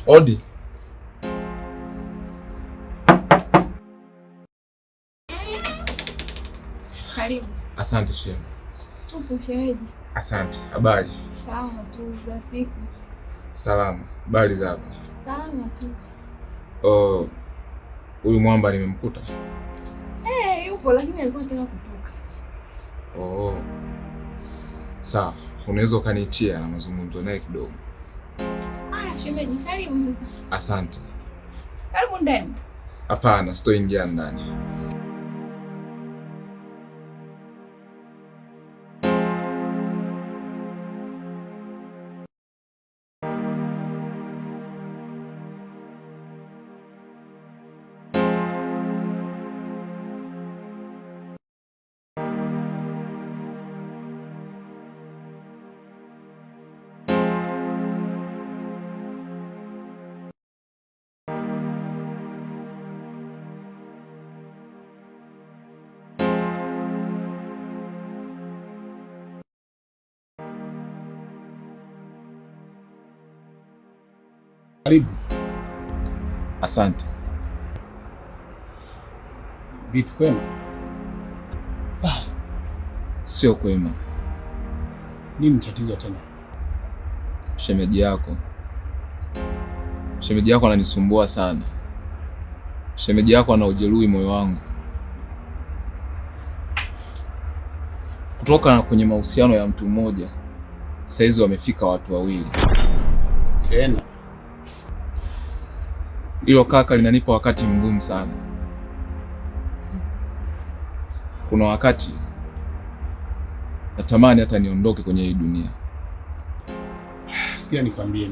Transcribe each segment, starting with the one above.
Odi. Karibu. Asante shemu. Tupo shemeji. Asante. Habari? Salama tu za siku. Salama. Habari za hapa? Salama tu. Oh, huyu mwamba nimemkuta. Yupo lakini alikuwa anataka kutoka. Oh. Sawa, unaweza ukaniitia na mazungumzo naye kidogo. Aya, shemeji, karibu sasa. Asante. Karibu ndani. Hapana, sitoingia ndani. Karibu. Asante. Vipi, kwema? Sio kwema. Nini tatizo tena? Shemeji yako. Shemeji yako ananisumbua sana. Shemeji yako anaujeruhi moyo wangu. Kutoka kwenye mahusiano ya mtu mmoja, saizi wamefika watu wawili. Tena? Hilo kaka linanipa wakati mgumu sana. Kuna wakati natamani hata niondoke kwenye hii dunia. Sikia nikwambie.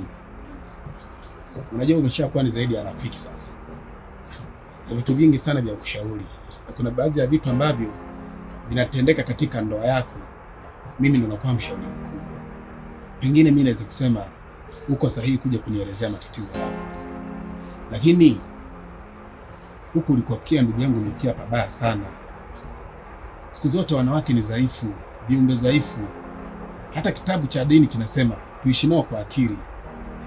Unajua umeshakuwa ni zaidi ya rafiki sasa. Na vitu vingi sana vya kushauri. Na kuna baadhi ya vitu ambavyo vinatendeka katika ndoa yako, mimi ndo nakuwa mshauri mkuu. Pengine mimi naweza kusema uko sahihi kuja kunielezea matatizo yako. Lakini huku ulikofikia ndugu yangu umefikia pabaya sana. Siku zote wanawake ni dhaifu, viumbe dhaifu. Hata kitabu cha dini kinasema tuishi nao kwa akili.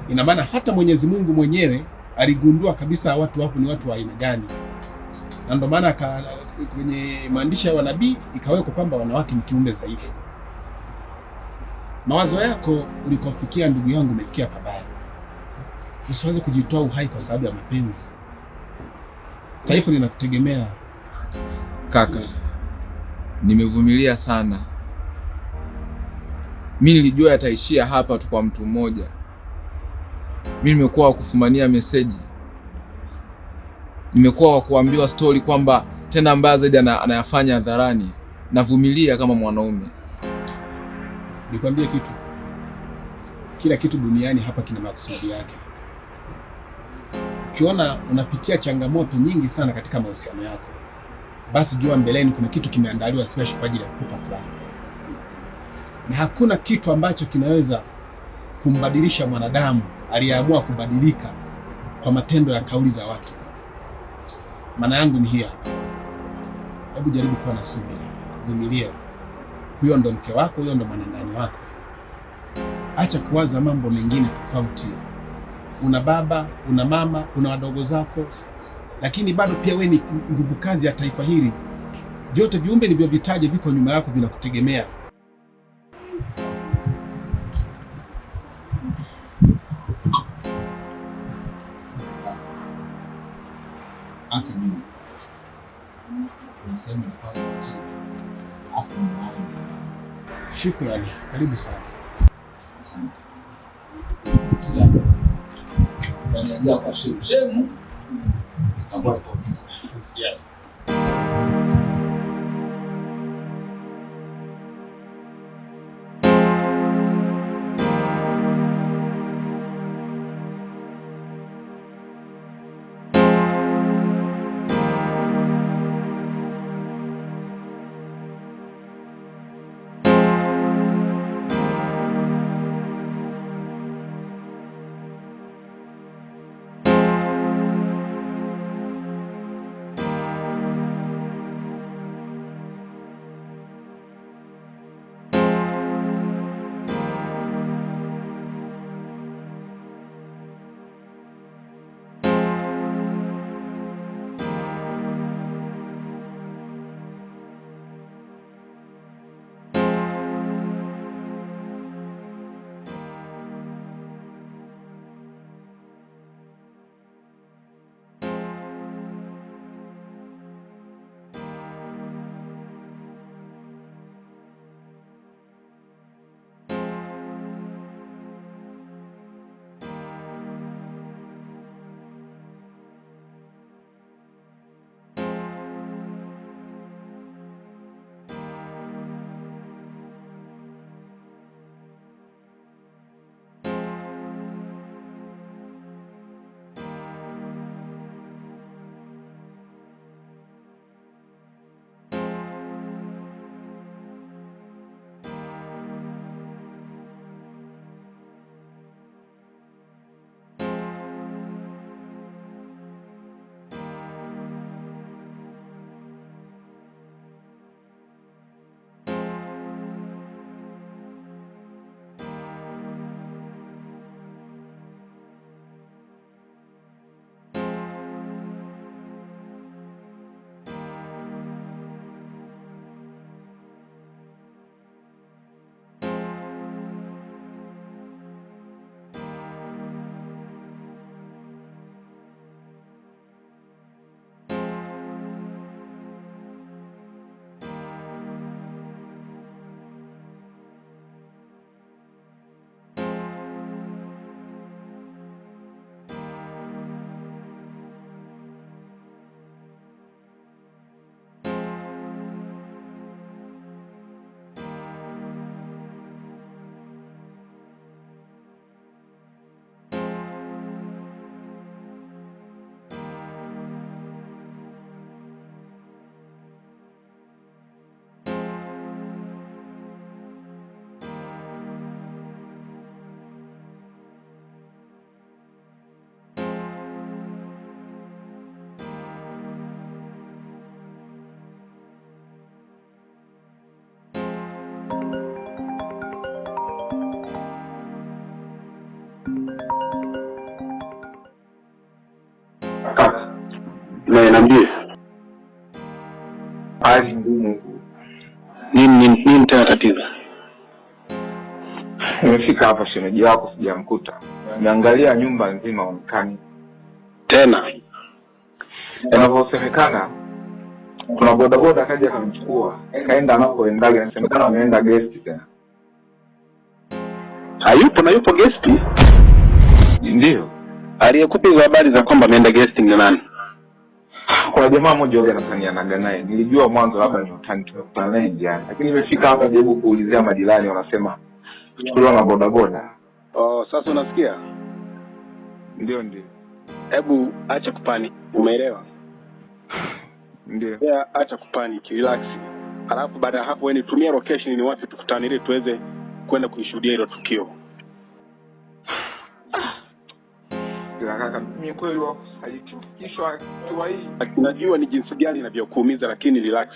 Ina maana hata Mwenyezi Mungu mwenyewe aligundua kabisa watu wapo ni watu wa aina gani. Na ndio maana kwenye maandishi ya wanabii ikawekwa kwamba wanawake ni kiumbe dhaifu. Mawazo yako ulikofikia ndugu yangu umefikia pabaya. Usiweze kujitoa uhai kwa sababu ya mapenzi. Taifa linakutegemea. Kaka, nimevumilia sana. Mimi nilijua yataishia hapa tu kwa mtu mmoja. Mimi nimekuwa wa kufumania meseji. Nimekuwa wa kuambiwa story kwamba tena mbaya zaidi anayafanya hadharani. Navumilia kama mwanaume. Nikwambie kitu. Kila kitu duniani hapa kina makusudi yake. Ukiona unapitia changamoto nyingi sana katika mahusiano yako, basi jua mbeleni kuna kitu kimeandaliwa special kwa ajili ya kukupa furaha. Na hakuna kitu ambacho kinaweza kumbadilisha mwanadamu aliyeamua kubadilika kwa matendo ya kauli za watu. Maana yangu ni hii hapa. Hebu jaribu kuwa na subira, vumilia. Huyo ndo mke wako, huyo ndo mwanandani wako. Acha kuwaza mambo mengine tofauti. Una baba, una mama, una wadogo zako, lakini bado pia wewe ni nguvu kazi ya taifa hili. Vyote viumbe nilivyovitaja viko nyuma yako, vinakutegemea. Hata mimi tunasema ni kwa afu mwanangu. Shukrani, karibu sana. Asante. Sija. Ndani kwa shemu. Shemu. Kwa Sija. Kaka, Na niambie. Hali ngumu huku. Nini tena tatizo? Nimefika hapa shemeji yako sijamkuta. Nimeangalia nyumba nzima haonekani. Tena Inavyosemekana kuna bodaboda kaja akamchukua, kaenda anakoendaga, inasemekana ameenda guest tena. Hayupo na yupo guest? Ndio. Aliyekupa hizo habari za kwamba ameenda guest ni nani? Kuna jamaa mmoja waga anatanianaga naye. Nilijua mwanzo labda ni utani, tumekutana naye njiani. Lakini nimefika hapa jaribu kuulizia majirani, wanasema kuchukuliwa na bodaboda. Oh, sasa unasikia? Ndio, ndio. Hebu acha kupanic. Umeelewa? Ndio. Yeah, acha kupanic, relax. Alafu baada ya hapo wewe nitumie location ni wapi tukutane ili tuweze kwenda kuishuhudia hilo tukio. Ila kaka, mimi kweli wa kusaliti kichwa kiwa hii. Najua ni jinsi gani inavyokuumiza lakini relax.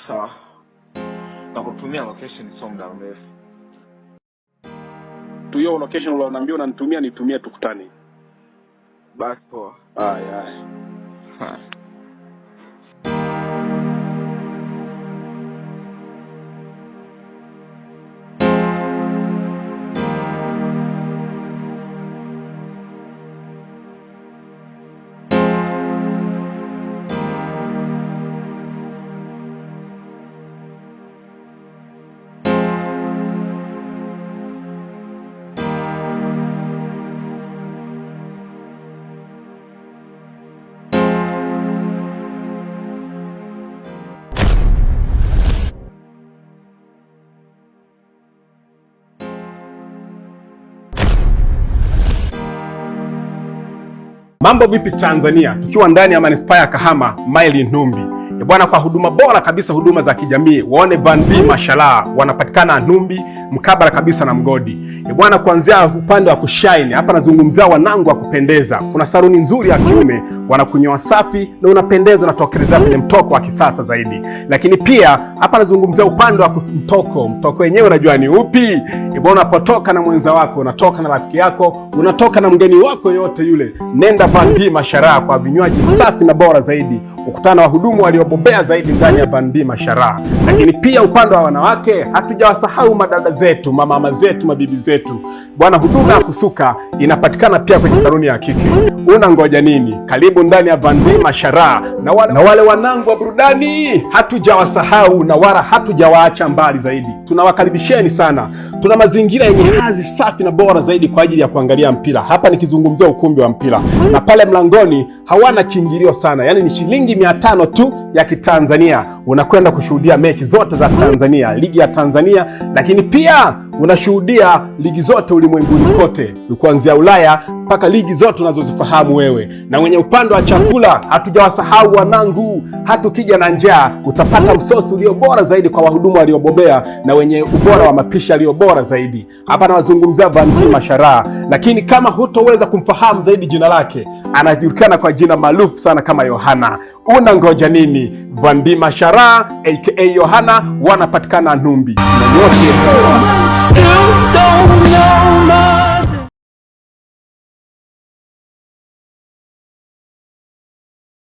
Sawa. Nakutumia location sio muda mrefu. Tu hiyo location unaoniambia unanitumia, nitumie tukutane. Basi poa. Haya, haya. Haya. Mambo vipi Tanzania, tukiwa ndani ya manispaa ya Kahama maili Numbi. Bwana, kwa huduma bora kabisa, huduma za kijamii, waone Van B Mashallah, wanapatikana Numbi mkabala kabisa na mgodi. Bwana, kuanzia upande wa kushine hapa nazungumzia wanangu wa kupendeza. Kuna saluni nzuri ya kiume, wanakunyoa safi na unapendeza, unatokelezea kwenye mtoko wa kisasa zaidi. Lakini pia hapa nazungumzia upande wa mtoko. Mtoko wenyewe unajua ni upi? Bwana, unapotoka na mwenza wako, unatoka na rafiki yako, unatoka na mgeni wako yote yule, nenda Van B Mashallah kwa vinywaji safi na bora zaidi. Ukutana na wahudumu waliobobea zaidi ndani ya Van B Mashallah. Lakini pia upande wa wanawake hatujawasahau madada zetu, mamama zetu, mabibi zetu. Bwana, huduma ya kusuka inapatikana pia kwenye saluni ya kike. Unangoja nini? Karibu ndani ya Van B Mashallah. Na wale wanangu wa burudani hatujawasahau na wala hatujawaacha mbali zaidi. Tunawakaribisheni sana. Tuna mazingira yenye hadhi safi na bora zaidi kwa ajili ya kuangalia mpira. Hapa nikizungumzia ukumbi wa mpira. Na pale mlangoni hawana kiingilio sana, yaani ni shilingi 500 tu ya Kitanzania. Unakwenda kushuhudia mechi zote za Tanzania, ligi ya Tanzania, lakini pia unashuhudia ligi zote ulimwenguni kote, kuanzia Ulaya mpaka ligi zote unazozifahamu wewe. Na mwenye upande wa chakula hatujawasahau wanangu, hatukija na njaa utapata msosi ulio bora zaidi kwa wahudumu waliobobea na wenye ubora wa mapishi yaliyo bora zaidi. Hapa nawazungumzia Van B Mashallah, lakini kama hutoweza kumfahamu zaidi jina lake, anajulikana kwa jina maarufu sana kama Yohana. Unangoja nini? Van B Mashallah aka Yohana wanapatikana Numbi na nyote Still don't